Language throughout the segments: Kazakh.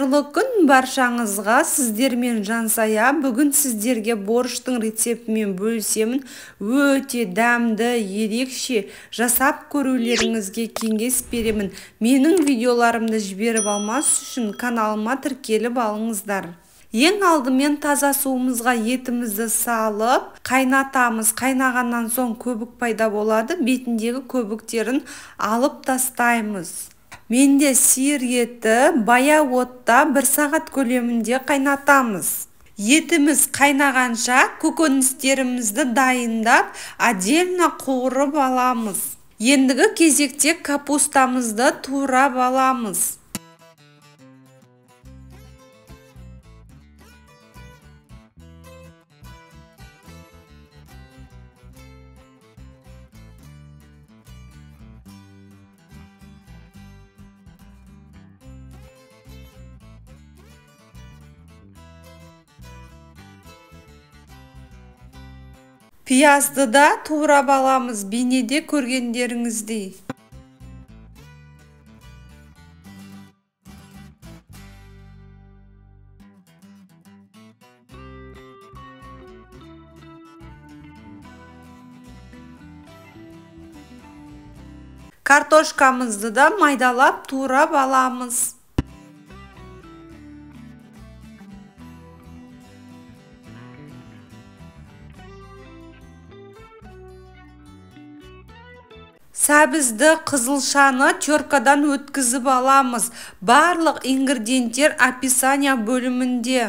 Қайырлы күн баршаңызға, сіздермен Жансая. Бүгін сіздерге борщтың рецептімен бөлісемін. Өте дәмді, ерекше жасап көрулеріңізге кеңес беремін. Менің видеоларымды жіберіп алмас үшін каналыма тіркеліп алыңыздар. Ең алдымен таза суымызға етімізді салып, қайнатамыз. Қайнағаннан соң көбік пайда болады. Бетіндегі көбіктерін алып тастаймыз. Менде сиыр еті бая отта 1 сағат көлемінде қайнатамыз. Етіміз қайнағанша көкөністерімізді дайындап, отдельно қуырып аламыз. Ендігі кезекте капустамызды турап аламыз. Пиязды да турап аламыз, бейнеде көргендеріңіздей. Картошкамызды да майдалап турап аламыз. Сәбізді, қызылшаны теркадан өткізіп аламыз. Барлық ингредиенттер описание бөлімінде.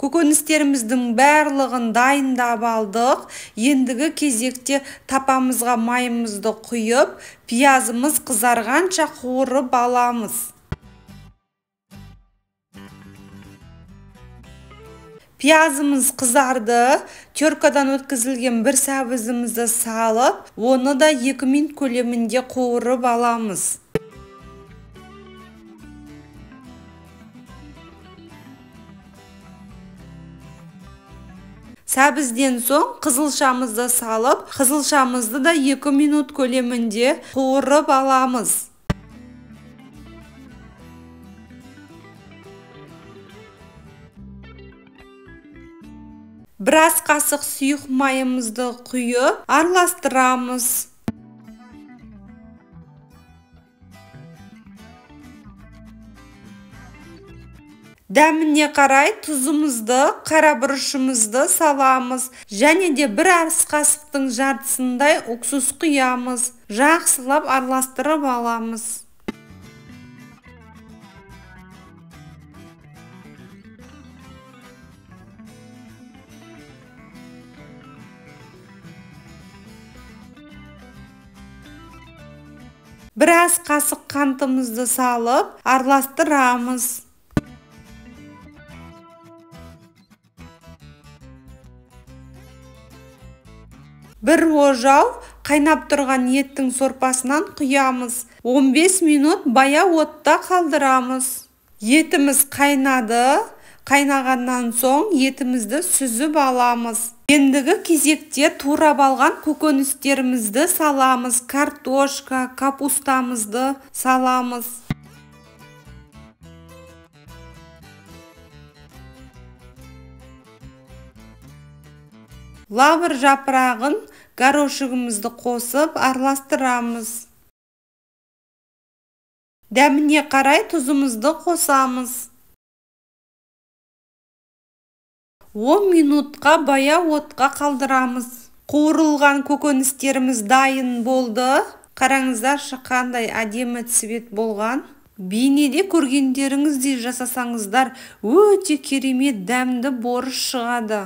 Көкөністеріміздің барлығын дайындап алдық. Ендігі кезекте тапамызға майымызды құйып, пиязымыз қызарғанша қуырып аламыз. Пиязымыз қызарды, теркадан өткізілген бір сәбізімізді салып, оны да 2 минут көлемінде қуырып аламыз. Сәбізден соң қызылшамызды салып, қызылшамызды да 2 минут көлемінде қуырып аламыз. Біраз қасық сұйық майымызды құйып, араластырамыз. Дәміне қарай тұзымызды, қара бұрышымызды саламыз. Және де бір ас қасықтың жартысындай уксус құямыз. Жақсылап араластырып аламыз. Біраз қасық қантымызды салып, араластырамыз. Бір ожау қайнап тұрған еттің сорпасынан құямыз. 15 минут бая отта қалдырамыз. Етіміз қайнады. Қайнағаннан соң етімізді сүзіп аламыз. Ендігі кезекте турап алған көкөністерімізді саламыз. Картошка, капустамызды саламыз. Лавр жапырағын, горошығымызды қосып араластырамыз. Дәміне қарай тұзымызды қосамыз. 10 минутқа бая отқа қалдырамыз. Қуырылған көкөністеріміз дайын болды. Қараңыздаршы, қандай әдемі цвет болған. Бейнеде көргендеріңіздей жасасаңыздар, өте керемет дәмді борыш шығады.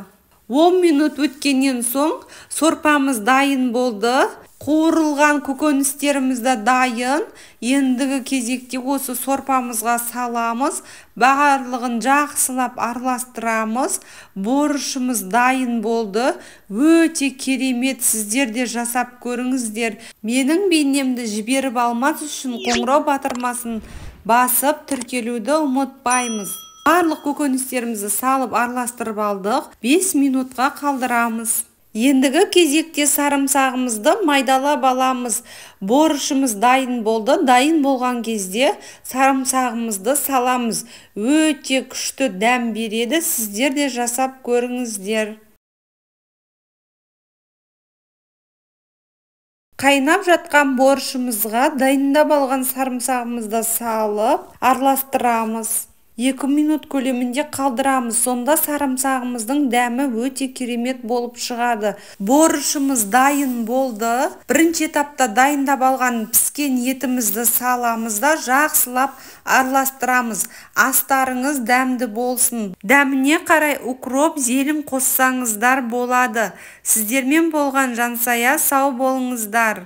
10 минут өткеннен соң сорпамыз дайын болды. Қуырылған көкөністеріміз де дайын. Ендігі кезекте осы сорпамызға саламыз. Барлығын жақсылап араластырамыз. Борышымыз дайын болды. Өте керемет, сіздер де жасап көріңіздер. Менің бейнемді жіберіп алмас үшін қоңырау батырмасын басып тіркелуді ұмытпаймыз. Барлық көкөністерімізді салып араластырып алдық. 5 минутқа қалдырамыз. Ендігі кезекте сарымсағымызды майдалап аламыз. Борышымыз дайын болды. Дайын болған кезде сарымсағымызды саламыз. Өте күшті дәм береді. Сіздер де жасап көріңіздер. Қайнап жатқан борышымызға дайындап алған сарымсағымызды салып араластырамыз. 2 минут көлемінде қалдырамыз. Сонда сарымсағымыздың дәмі өте керемет болып шығады. Борышымыз дайын болды. Бірінші этапта дайындап алған піскен етімізді саламыз да жақсылап араластырамыз. Астарыңыз дәмді болсын. Дәміне қарай укроп, зелен қоссаңыздар болады. Сіздермен болған Жансая, сау болыңыздар.